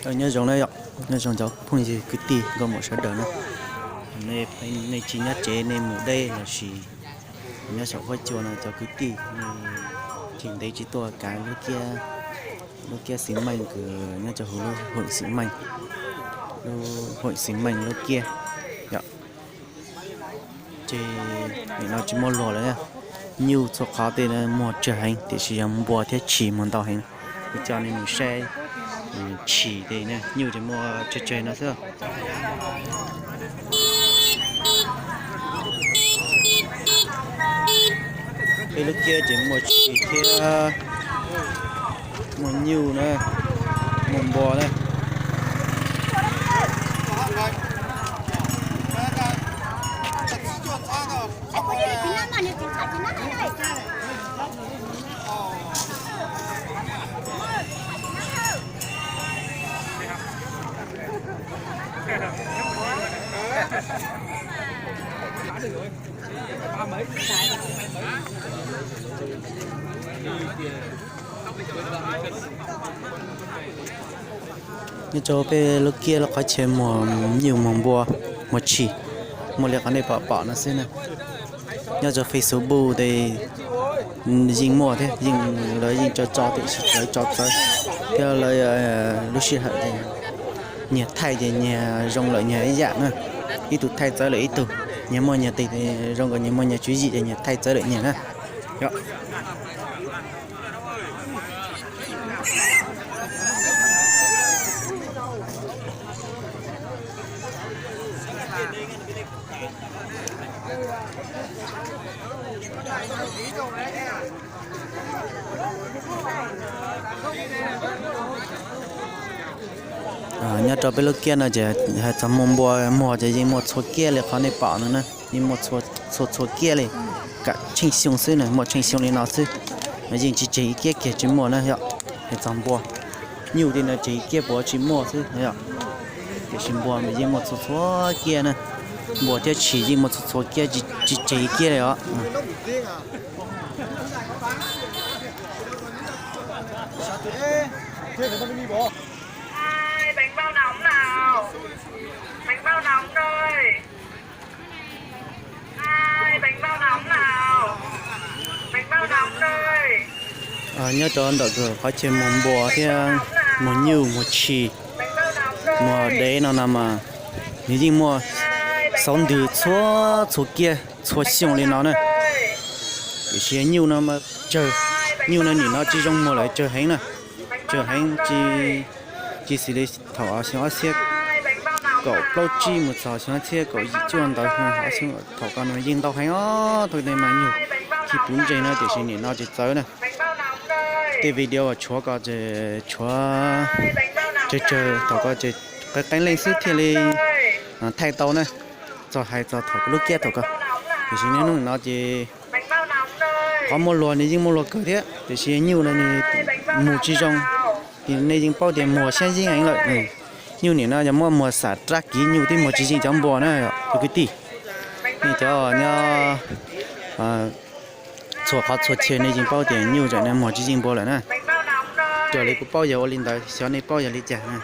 Nyob zoo na yom, nyob zoo cov phooj ywg kwv tij nkauj muam sawv daws na. Nej tsis nyob tsev nej mus deb lossis nyob saum huab cua no cov kwv tij nej tsis ntev tsis tuaj kav lub kiab, lub kiab xis meej kws nyob rau hauv lub hwm xis meej, lub hwm xis meej lub kiab yom. Ces nim no tsis muaj luag lawm, nyuj txhua qhov tej muag tsawg heev tiam sis yog npua thiab tshis muag ntau heev. Kuv coj nej mus saib tshis tej, nyuj ces muaj tsawg tsawg no xwb. Peb lub kiab ces muaj tshis thiab muaj nyuj na, muaj npua na. Nyob rau peb lub kiab lub qhov chaw muag nyuj muag npua muag tshis, muaj li qhov nej pom pom no xwb na. Nyob rau Facebook tes yeej muaj thiab, yeej lawv yeej tso tso tiam sis txawv tso txawv thiab lawv lub sij hawm ces nyias thaij ces nyias zoo lawm nyias ib yam na. Ib tug thaij txawv lawm ib tug, nyias muaj nyias tes zoo nkaus nyias muaj nyias tswv yim ces nyias thaij txawv lawm nyias na. Nyob rau peb lub kiab no ces hais txog muag npua muag ces yeej muaj txhua kiab li qhov nej pom no na, yeej muaj txhua txhua kiab li, kam tsheej xyoo xwb na, muaj tsheej xyoo li no xwb. Yeej tsis tseg ib kiab kiag tsis muaj na yom. Hais txog npua, nyuj tej no tseg ib kiab puav tsis muaj xwb yom. Tiam sis npua mas yeej muaj txhua txhua kiab na, npua thiab tshis yeej muaj txhua txhua kiab tsis tseg ib kiab li os. Nyob rau ntawm qhov chaw muag npua thiab muag nyuj muag tshis muag dev no no mas nws yeej muaj xauv ntws txhua txhua kiab txhua xyoo li no na. Tiam sis nyuj no mas tsawg, nyuj no nim no tsis zoo muag lawm tsawg heev na, tsawg heev tsis, tsis xws li thaum xyoo ob txhiab kaum plaub tsib mus txog xyoo ob txhiab kaum yim cuaj ntawd, thaum ko no yeej ntau heev os, thaum ntawd mas nyuj tsis puv ntseg na tiam sis nim no tsis txawv na. Tej video tshuav ko ces tshuav tsawg tsawg thaum ko ces qee qee leej xwb thiaj li thaij tau na, txog hais txog thaum lub kiab thaum ko. Tiam sis niaj hnub no ces qhov muaj luag nws yeej muaj luag kawg thiab tiam sis nyuj no nws mus tsis zoo. Ces nej yeej paub tias muag siab yeeb heev lawm. Nyuj nim no yog muab muag xam rab kiv nyuj twb muag tsis yeej cov npua na, cov kwv tij. Nej cov nyob txhua qhov txhua chaw nej yeej paub tias nyuj zaum no muag tsis yeej npua lawm na. Raws li kuv paub yog ua li ntawd, xyov nej paub yog li cas na.